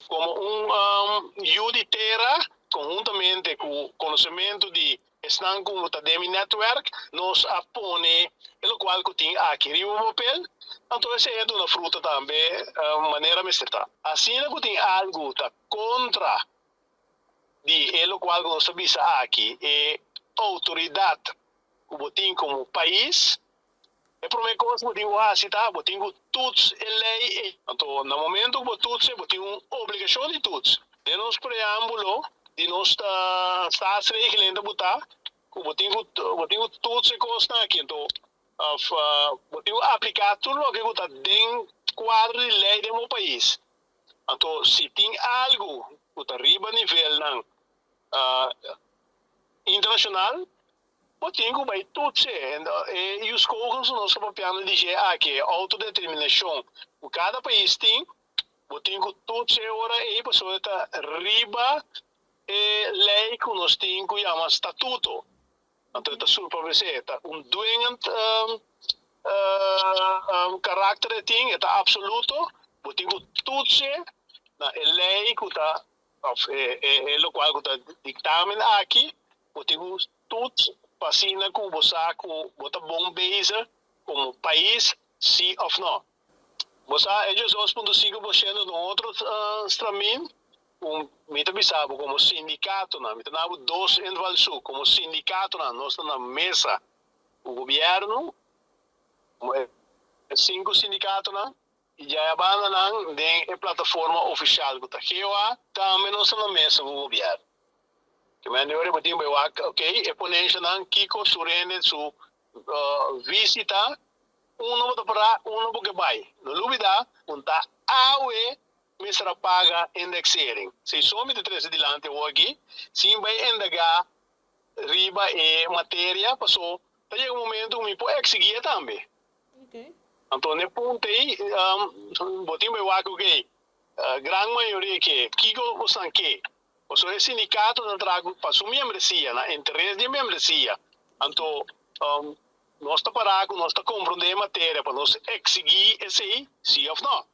Komo un yu di tera, konhuntamente ku konosementu di esnan ku ta den mi netwerk, nos a pone e lokual ku tin aki riba papel, anto esei a duna fruta tambe manera mester ta. Asina ku tin algu ta kontra di e lokual ku nos ta bisa aki, e outoridat ku bo tin komo pais, E promé kos bo tin ku hasi ta bo tin ku tuts e lei ei. Anto na momento ku bo tuts e bo tin un obligashon di tuts. Den nos preámbulo di nos staatsregeling ta botá ku bo tin ku bo tin ku tuts e kosnan aki. Anto òf bo tin ku apliká tur loke ku ta den kuadro di lei den bo pais. Anto si tin algu ku ta riba nivelnan internashonal, Bo tin ku bai tutse. E jus cogens ku nos ta papiando di dje aki, e autodeterminashon ku kada pais tin, bo tin ku tutse e ora ei pasobra e ta riba e lei ku nos tin ku yama statuto. Anto e ta surpabesé, e ta un dwingend karakter e tin, e ta absoluto, bo tin ku tutse na e lei ku ta òf e lokual ku ta diktamen aki. Bo tin ku toets pa asina ku bo sa ku bo ta bon bezig komo pais, si òf nò. Bo sa e 12.5% ta un otro stramin ku mi ta bisa bo komo sindikatonan, mi ta na bo dos invalshoek, komo sindikatonan nos ta na mesa ku gobièrnu, komo e sinku sindikatonan i djaya bandanan den e plataforma ofishal ku ta GOA, tambe nos ta na mesa ku gobièrnu. Ke men di ora bo tin bai wak ok e ponenshanan kiko su rende su visita uno bo ta para uno bo ke bai no lubida un ta awe mester a paga indexering si so mi ta trese dilanti awor aki sin bai indaga riba e materia paso ta yega un momento ku mi por exigie tambe anto ne punto ei bo tin bai wak ok gran mayoria ke kiko bo san ke. Pasobra e sindikato ta traha ku pa su miembresia, na interes di e miembresia. Anto nos ta pará ku nos ta komprondé e materia pa nos eksigí esei, sí òf nò.